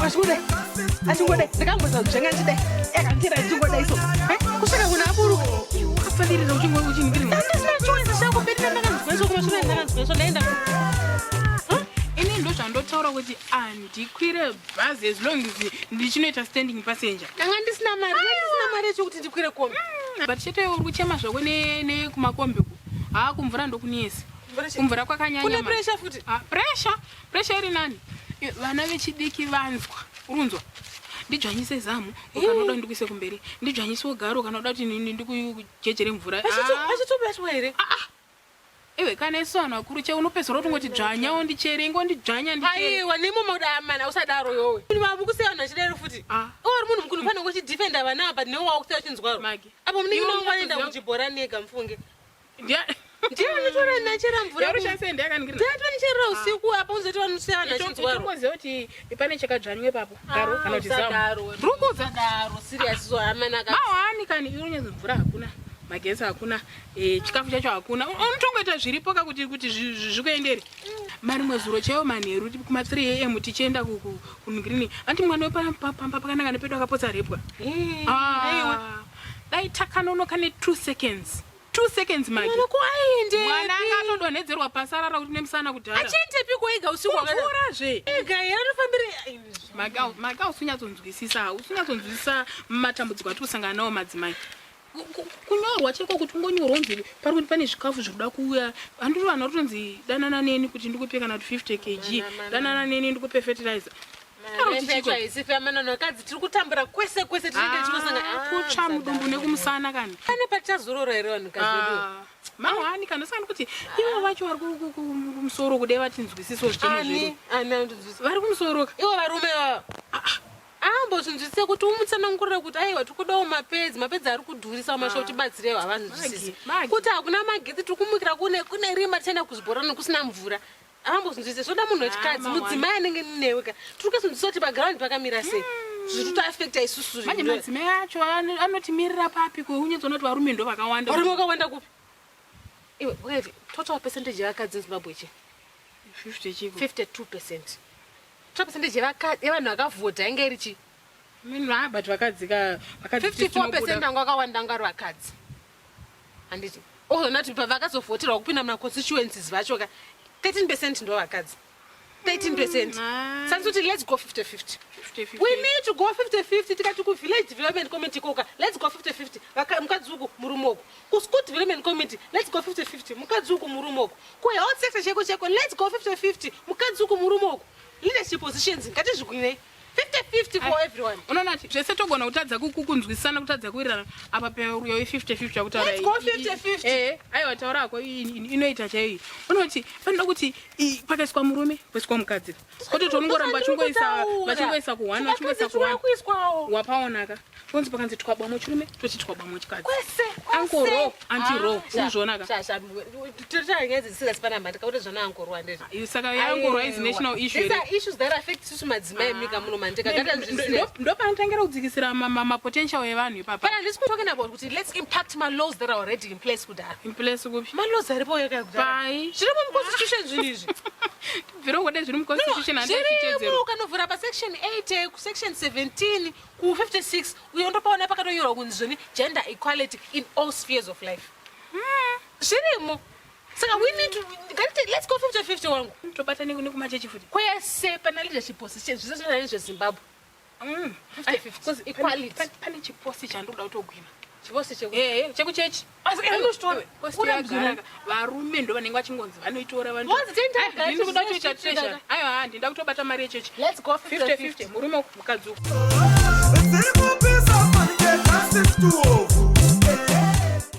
Achikudai. Achingodai. Ndakamboza zvenga ndichidai. Yakandira achingodai so. Eh? Kusvika kuna aburuka. Wakafanirira uchingo uchiningirira. Ndandisina choice changu peti ndakanzwa izvo kumashure ndakanzwa izvo ndaenda. Ini ndozvandotaura kuti andikwire bhazi as long as ndichinoita standing passenger. Ndanga ndisina mari. Ndisina mari yacho kuti ndikwire kombi. But chete uri kuchema zvako nekumakombi uku. Haa kumvura ndokuniyesa. Kumvura kwakanyanya. Kune pressure futi. Ah, pressure. Pressure iri nani? Vana vechidiki vanzwa. Urunzwa. Ndidzvanyise zamu ukanoda ndikuise kumberi. Ndidzvanyise garo ukanoda kuti ndikujejere mvura. Vachitobatwa here? Ah, ah. Iwe kana isu vanhu vakuru che unopedzisira utongoti dzvanya wondichere ingonditsvanya ndichere. Aiwa nemo mauda amana usadaro yowe. Mabukusiya vanhu vachidaro futi. Ah. Uri munhu mukuru fanira kuchidefenda vana apa newe wakusiya uchinzwaro. Magi. Apo munenge Iwe mangwanoenda unotoziva- kuchibhora nega mufunge. Ndiya Ndiye anotora nachera mvura. Yarushandisa ndiyakaningirira. Ndiye atonicherera usiku apa unzoti vanosiya vanhu vachinzwaro. Itongoziva kuti pane chakadzvanywa ipapo garo kana kuti zamu. Usadaro. Ndiri Usadaro serious so amana ka. Mawani kani iwe mvura hakuna magetsi hakuna chikafu chacho hakuna unotongoita zviripo ka kuti kuti zvikuendere marimwe zuro chaiwo manheru kuma 3 am tichienda kuningirine anti mwana wepamba pakanaka nepedu akapotsa repwa. Aiwa. Dai takanonoka ne 2 seconds 2 seconds Magi. Mwana ko aende. Mwana anga atodonhedzerwa pasi arara kuti nemusana kudhara. Achiendepi ko ega usiku wakadaro? Kumvurazve. Ega here anofambira Maka usinyatsonzwisisa usinyatsonzwisisa matambudziko atiri kusangana nawo madzimai. Kunyorwa cheko kuti ungonyorwa unzi pari kuti pane zvikafu zviri kuda kuuya handiri vanhu vari kutonzi danana neni kuti ndikupe kana kuti 50 kg danana neni ndikupe fertilizer. Vakadzi tiri kutambura kwese kwese tinenge tichinosangana Kutsva mudumbu nekumusana kani. Pane patichazorora here vanhukadzi vedu? Mawani kana saka kuti ivo vacho vari kumusoro kudai vachinzwisisawo zvichemo zvedu. Ani ani anonzwisisa? Vari kumusoro ka. Ivo varume vava ambozvinzwisise kuti umutsanangurire kuti aiwa tikudawo mapedzi mapedzi ari kudhurisa mumashopu tibatsirewo havanzwisisi Magi, Magi. kuti hakuna magetsi tiri kumukira kune kune rima tichienda kuzvibhorani kusina mvura havambozvinzwisise zvoda munhu wechikadzi Ah, mawani. mudzimai anenge newe ka tiri kuzinzwisisa kuti pagraundi pakamira sei zviri kutoafekta isusu Manje madzimai acho anotimirira papi kuunyatsoona kuti varume ndo vakawanda. varume vakawanda kupi iwe wait total percentage yevakadzi muzimbabwe chi 50 chiko. 52 percent. Total percentage yevanhu vakavhota yange iri chi Mina but vakadzi ka vakadzi 54 percent anga vakawanda anga ari vakadzi, handiti? Ozoona kuti pavakazovhoterwa kupinda muna constituencies vacho ka 13 percent ndo vakadzi, 13 percent. Ah. Sanzi kuti let's go 50 50. 50. We need to go 50 50. Tikati kuvillage development committee koka, let's go 50 50, mukadzi uku, murume uku. Kuschool development committee, let's go 50 50, mukadzi uku, murume uku. Kuhealth sector cheko cheko, let's go 50 50, mukadzi uku, murume uku. Leadership positions ngatizvikwinei 50 50 for everyone. Unoona kuti zvese togona kutadza kunzwisisana, kutadza kuwirirana apa peruyo i50 50 yakutaura. Let's go 50-50. Aiwa, taura hako, inoita chaiyo. Unoti panoda kuti pakaiswa murume, poiswa mukadzi, kwete unongoramba vachingoisa vachingoisa ku1, vachingoisa ku1. Kuiswawo. Wapaonaka konzi pakanzi twabamo chirume, toti twabamo chikadzi. Kwese. Uncle Ro, Auntie Ro, urikuzviona ka? Tirinyaya panamba ndikakuti zvana Uncle Ro, handiti? Saka yaUncle Ro is national issue These here? are issues that affect isusu madzimai emunyika muno mandika. Ndo panotangira kudzikisira mapotential evanhu ipapa. But handisi talking about kuti let's impact ma-laws that are already in place kudhara. In place kupi? Ma-laws aripo kudhara. Pai? Zvirimo muconstitution zvinhu izvi. Bvira ngode zviri muconstitution. Zvirimo, ukanovhura pasection 8, kusection 17, ku56 uyo ndopaona pakatonyorwa kunzi zvoni gender equality in all spheres of life zvirimo. Saka we need to ngatiti let's go 50 50 wangu. Tobata nekumachechi futi. Kwese pana leadership position zvese zvinoda nezveZimbabwe. 50-50, equality. Pane chiposi chandikuda kutogwina. Chiposi cheku? Ehe, chekuchechi. Asi unochitora? Posti yagara, varume ndo vanenge vachingonzi vanoitora. Wanzi tenda Ai, ndinoda kutoita treasure. Aiwa, handinda kutobata mari yechechi. Let's go 50 50 50, murume uku, mukadzi uku. Dziri kupisa fanike kasi stuovu.